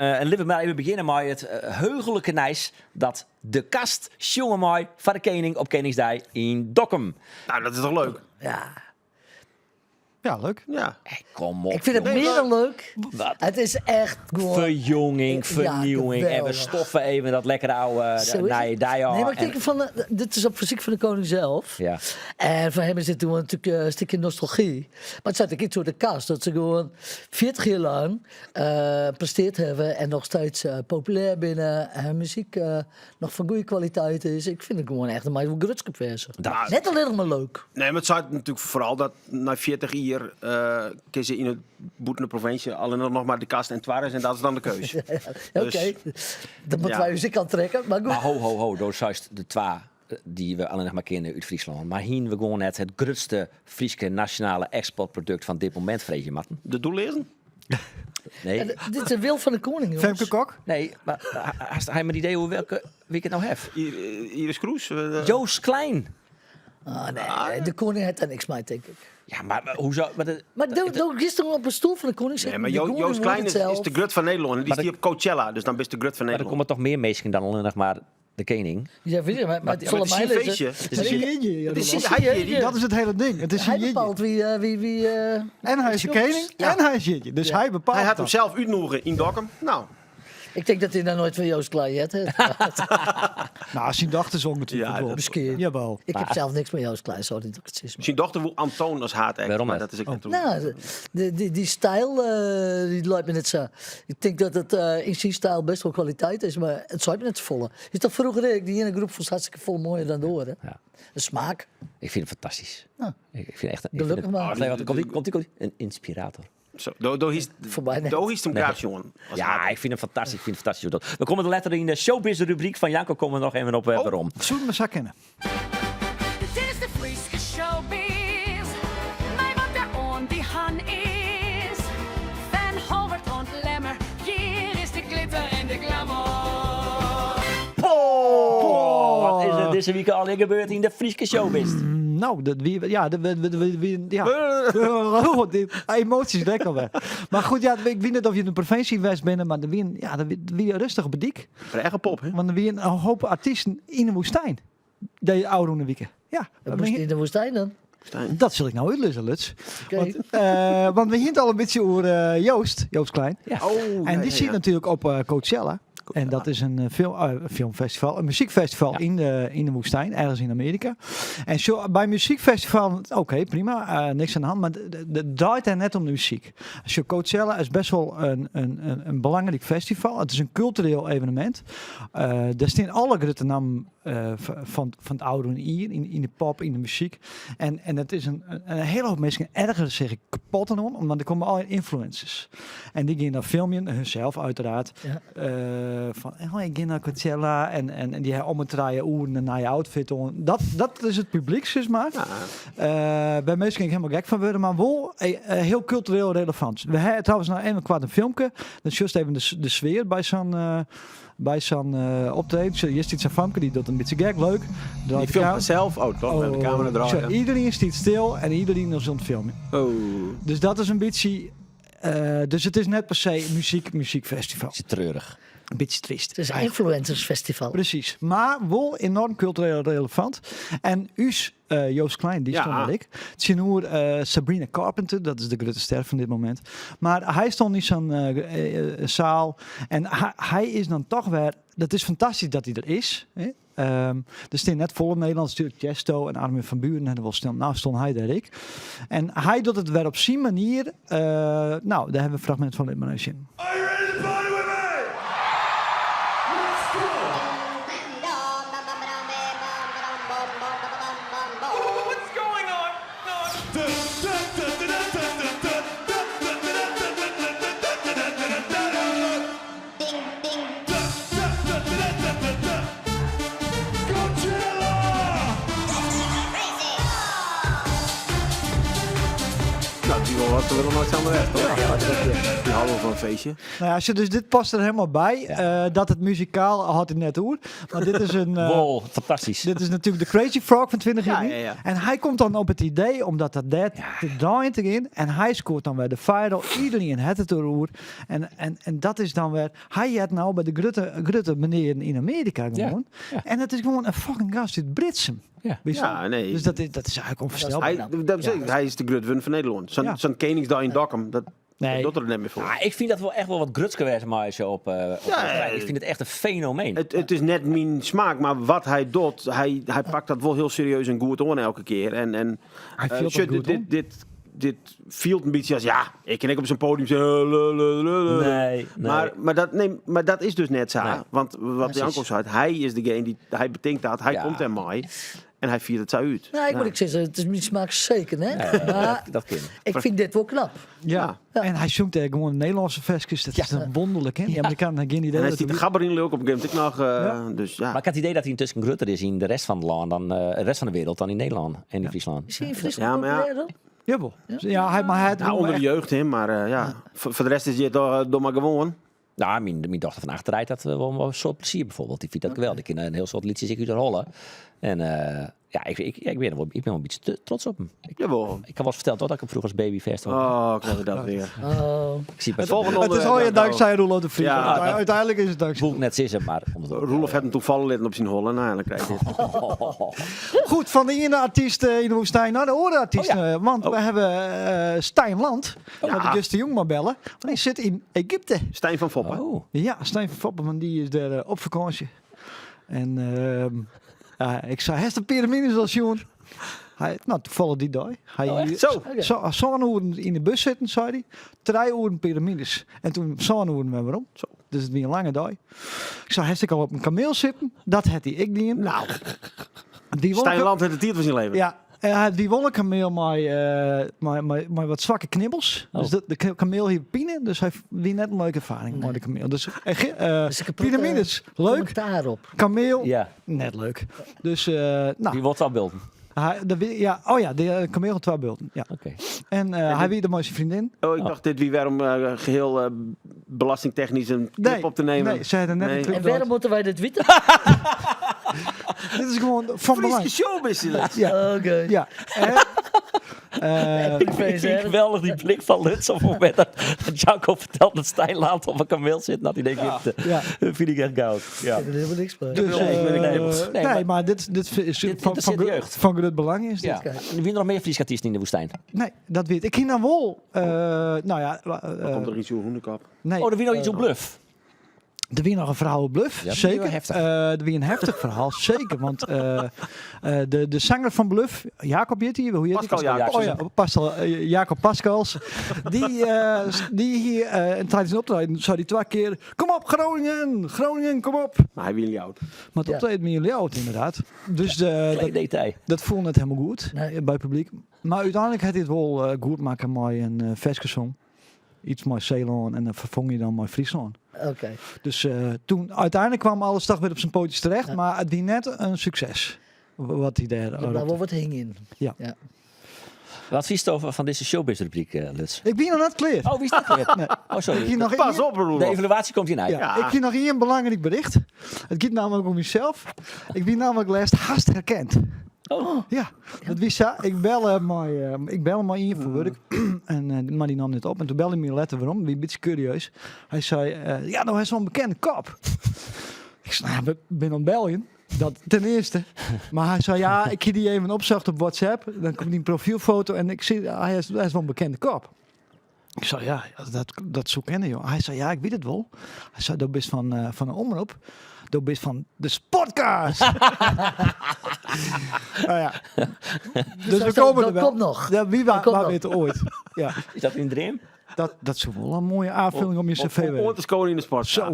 En litte we mar even begjinne mei it heugelike nijs dat De Kast sjonge mei foar de kening op Keningsdei yn Dokkum. Nou, dat is toch leuk? Ja. Ja, leuk. Ja. Hey, kom op. Ik vind het jongens. meer dan leuk. Wat? Het is echt gewoon... Verjonging, Ja, vernieuwing. en we geweldig. stoffen even dat lekkere oude Zo is naar je het. dij Nee, maar ik denk van, dit is op verzoek van de koning zelf. Ja. En voor hem is dit toen natuurlijk een stukje nostalgie. Maar het zat ook iets door de kast. Dat ze gewoon 40 jaar lang presteerd hebben en nog steeds populair binnen. En hun muziek nog van goede kwaliteit is. Ik vind het gewoon echt een mooie grutskop wezen. Dat- Net alleen maar leuk. Nee, maar het zou natuurlijk vooral dat na 40 jaar kiezen in het boetende provincie alleen nog maar de kast en Twarres en dat is dan de keus. Oké, dat moeten wij dus ik aan trekken. Maar goed. Maar ho, ho, ho, door juist de twee die we alleen nog maar kennen uit Friesland. Maar hier we gewoon net het grootste Frieske nationale exportproduct van dit moment, vrees je, Marten? De doel lezen? Nee, En dit is de wil van de koning, jongens. Femke Kok? nee, maar hij maar idee hoe welke wie ik het nou heb? Iris Kroes? Joost Klein. Ah, nee, de koning heeft daar niks mee, denk ik. Ja, maar hoezo? Maar de, Maar doe, doe gisteren op een stoel van de koning Nee, zitten. maar De koning Joost hoort Klein het is zelf. de grut van Nederland. En die Maar is die op Coachella, dus dan ben je de grut van maar er Nederland. komen toch meer mensen dan alleen nog maar de koning. Ja, weet je, maar het Ja, zal maar aan het mij is een liggen. feestje. Het is een jeetje. Het is Roelof. een hij- jeetje. Dat is het hele ding. Het is Hij een jeetje. bepaalt wie En hij is de Jongens. koning en hij is jeetje. Dus hij bepaalt Hij had dat. hem zelf uitnodigen in Dokkum. Nou, Ik denk dat hij daar nooit van Joost Klein heeft. Nou, zijn dochter zong natuurlijk Ja, wel. dat- Misschien. Jawel. Ik heb zelf niks met Joost Klein, sorry dat ik het zeg. maar. zijn dochter wil Antoon als haat Waarom maar net? dat is ik net toe. Nou, die stijl, die lijkt me net zo. Ik denk dat het in zijn stijl best wel kwaliteit is, maar het zou me net volle. Is dat vroeger ik, die ene groep vond hartstikke vol mooier dan door, hè? Ja. De smaak. Ik vind het fantastisch. Nou, Ik vind echt, ik Gelukkig vind het, maar. Nee, wacht, komt ie, komt ie, komt ie. Een inspirator. Zo, do, do is, Voor mij net. do is hem Nee. graag, jongen. Als Ja, haat. ik vind hem fantastisch. Ik vind het fantastisch hoe dat. We komen er later in de showbiz rubriek van Janko komen we nog even op waarom. Zullen we zak kennen? Dit is de Fryske showbiz. Mei wat der oan dy han is. Fan Holwert oant Lemmer. Hjir is de glitter en de glamour. Oh, wat is er deze week al gebeurd in de Frieske showbiz? Nou, dat wie, ja, dat we, ja. Die emoties lekker weer. Maar goed, ja, ik weet niet of je in de provincie west bent, maar er wie, ja, er wie rustig op de dik. Eigen pop, hè? Want er wie een hoop artiesten in de woestijn. De oude weken. Ja, Dat moest in de woestijn dan. dat zal ik nou uitlezen, Lutz. Oké. Want we hint al een beetje over Joost Klein. Ja. Oh, En ja, die ja, zit ja. natuurlijk op Coachella. En dat is een filmfestival, een muziekfestival in de woestijn, ergens in Amerika. En zo, bij muziekfestival, oké, prima, niks aan de hand, maar het draait er net om de muziek. Zo, Coachella is best wel een belangrijk festival. Het is een cultureel evenement. Daar staan alle grote namen van het oude en hier, in de pop, in de muziek. En dat is een hele hoop mensen ergeren zich kapot aan om, omdat er komen allerlei influencers. En die gaan dan filmen, hunzelf uiteraard. Ja. Van, oh, ik ga naar Coachella en die hebben om het draaien oeren en naar je outfit on. Dat is het publiek, zeg maar. Ja. Bij mensen kan ik helemaal gek van worden, maar wel heel cultureel relevant. We hebben trouwens nog even kwart een filmpje. Dat is juist even de sfeer bij zo'n optreden. Zo, hier zit zo'n famke die doet een beetje gek, leuk. Draait Die de filmt camera. zelf. Oh, toch? De camera draait. Zo, ja. iedereen staat stil en iedereen is aan het filmen. Oh. Dus dat is een beetje... Dus het is net per se muziekfestival. Het is treurig. Een beetje triest. Het is een influencersfestival. Precies. Maar wel enorm cultureel relevant. En Us, Joost Klein, die stond er ik. Tjenoer Sabrina Carpenter, dat is de grote ster van dit moment. Maar hij stond in zo'n zaal. En hij is dan toch weer... Dat is fantastisch dat hij er is. Hè? Er staan net volle Nederlands natuurlijk Tiësto en Armin van Buuren en er was snel, nou stond hij daar ik. En hij doet het weer op zijn manier. Nou, daar hebben we een fragment van in mijn zin. Are you ready to party with me? Let's go! What's going on? Coachella! Nou, die wel was er wel nooit samen weg, toch? Ja, Die houden wel van een feestje. Nou ja, dus dit past er helemaal bij. Dat het muzikaal had ik net oer. Maar dit is een... Wow, fantastisch. Dit is natuurlijk de Crazy Frog van 20 Ja, jaar. ja, ja. En hij komt dan op het idee, omdat dat dat te draaien erin. En hij scoort dan weer de viral. Iedereen het het eroer. En dat is dan weer... Hij had nou bij de grote meneer in Amerika gewoon. ja. En het is gewoon een fucking gast uit Britsum. Ja. Weet je Ja, wel? nee. Dus dat is eigenlijk onvoorstelbaar. Hij, dat zeg ik, hij is de Grutwun van Nederland. Zo'n Ja. zo'n Koningsdag in Dokkum, dat, Nee. dat doet er net meer voor. Ah, ik vind dat wel echt wel wat grutske werd, maar zo op Ja, Ik vind het echt een fenomeen. Het is net mijn smaak, maar wat hij doet, hij pakt dat wel heel serieus en goed aan elke keer. En, Hij viel shit, dat goed dit, om. dit viel een beetje als, ja, ik kan ik op zo'n podium zeggen, le, le, le, le. Nee, nee. Maar, dat, nee, maar dat is dus net zo. Nee. Want wat Precies. Janko zei, hij is degene die, hij betinkt dat, hij Ja. komt er mij en hij viert het zo uit. Nou, ik Ja. moet ik zeggen, het is mijn smaak zeker, hè? maar dat kan. ik vind dit wel knap. Ja. En hij zoekt eigenlijk gewoon Nederlandse versjes. Dat is dan wonderlijk, hè? Die Amerikanen hebben geen idee. En hij dat ziet de het- gabber in leuk op een gegeven moment ook nog. Dus ja. Maar ik had het idee dat hij intussen groter is in de rest van het land dan de rest van de wereld dan in Nederland en in Friesland. Is hij in Friesland Ja, maar ja. populair dan? Jawel. Ja, hij, maar hij had Nou, gewoon onder de echt- jeugd, hè, maar ja. Voor de rest is het toch door maar gewoon. Nou, mijn dochter van achteruit had wel een soort plezier bijvoorbeeld. Die vindt dat geweldig. Ik kan een heel soort liedjes ik uit rollen. En ja, ik ben wel een beetje trots op hem. Jawel. Ik had wel eens verteld toch, dat ik hem vroeger als baby vest had. Oh, krijg je dat weer. Oh. Ik zie pas Het volgende Het is onderwerp, al je Janko. dankzij Roelof de Vries. Ja. Want Uiteindelijk is het dankzij. Voel ik net zissen, maar omdat het- Roelof heeft hem toevallig litten op zijn hollen. Nou, dan krijg je dit. Goed, van de ene artiest in de woestijn naar de andere artiest. Oh ja. Want Oh. we hebben Stijn Land. Ja. Laat ik dus de Jong maar bellen. Want hij zit in Egypte. Stijn van Foppen. Oh. Ja, Stijn van Foppen, want die is daar op vakantie. En ja, ik zei, hij is de piramides als jongen. Hij, nou, toevallig die dag. Hij, Oh, echt? Zo. Zo, zo'n uren in de bus zitten, zei hij. Drie uren piramides. En toen zo'n uren weer waarom. Zo. Dus het was een lange dag. Ik zei, hij ik al op een kameel zitten. Dat had hij ik niet in. Nou, Die won Stijn een- Land heeft het tiert van zijn leven. Ja, en hij die won een kameel met, met wat zwakke knibbels. Oh. Dus de kameel hier pine. Dus hij wie net een leuke ervaring met de kameel. Dus, Dus ik heb ook, piramides, leuk. Commentaar op. Kameel, Ja, net leuk. Dus, nou, die wordt wel beelden. hij, de, ja, oh ja, de kameel had twee beelden. Ja. Oké. En hij wie de mooiste vriendin. Oh, ik dacht dit wie waarom geheel belastingtechnisch een clip Nee, op te nemen. nee, ze hadden net Nee. een clip En waarom moeten wij dit weten? Dit is gewoon van belang. Friese showbiz is het. Ja, Oké. ja. En, Ik vind het geweldig die blik van Lutz op het moment dat Janko vertelt dat Stijn Land op een kameel zit. Dat hij denkt, ja. ja. dat vind ik echt goud. Ja. Ik heb er helemaal niks bij. Dus, Nee, ik ben nee, nee, nee, maar- maar dit is Dit van, interesseert de jeugd. van groot belang is dit. Ja. Wie er nog meer Friese artiesten in de woestijn? Nee, dat weet ik. Ik ging dan wel. Nou ja, Komt er iets over hoenekap. nee. Oh, er wie nog iets op bluff. Er wie nog een verhaal op Bluff, Ja, dat is zeker. wel heftig. Er wie een heftig verhaal, zeker. Want de zanger van Bluff, Jacob heet hij, hoe heet Pascal hij? Jacobs. Oh ja, Pascal, Jacob Pascals. Die, die hier tijdens een optreden zei hij twee keer... Kom op Groningen, Groningen, kom op. Maar hij wil niet oud. Maar het Ja. optreden met jullie oud inderdaad. Dus Klein dat, detail. dat voelde net helemaal goed Nee. bij het publiek. Maar uiteindelijk had hij het wel goed maken met een versje Iets met Zeeland en dan vervong je dan met Friesland. Oké. Dus toen uiteindelijk kwam alles toch weer op zijn pootjes terecht. Ja. Maar het was net een succes. Wat hij daar Er blijft roepte. wel wat hing in. Ja. Ja. Wat vies je over van deze showbiz-rubriek, Lutz? Ik ben nog net klaar. Oh, wie is dat weer? Oh, Ik sorry. hier nog Pas één- op, Roelof. De evaluatie komt hierna. Ja, Ja. Ik heb nog hier een belangrijk bericht. Het gaat namelijk om jezelf. Ik ben namelijk laatst haast herkend. Oh. Ja, dat wist ze. Ik bel maar, ik bel maar hier voor werk. en, maar die nam niet op. En toen belde hij me later waarom. Wie een beetje curieus. Hij zei, ja, nou hij is zo'n bekende kop. Ik zei, nou, ik ben aan het bellen. Dat ten eerste. Maar hij zei, ja, ik heb die even opzocht op WhatsApp. Dan komt die een profielfoto en ik zie, hij is wel een bekende kop. Ik zei, ja, dat zou kennen, joh. Hij zei, ja, ik weet het wel. Hij zei, dat is van de omroep. Dat is van de Sportcast. nou ja. Dus, we dat- komen dat er wel. komt nog. Ja, wie Dat komt waar nog. weet ooit. Ja, Is dat een dream? dat is wel een mooie aanvulling om je cv. Ooit is koning in de sport. Zo.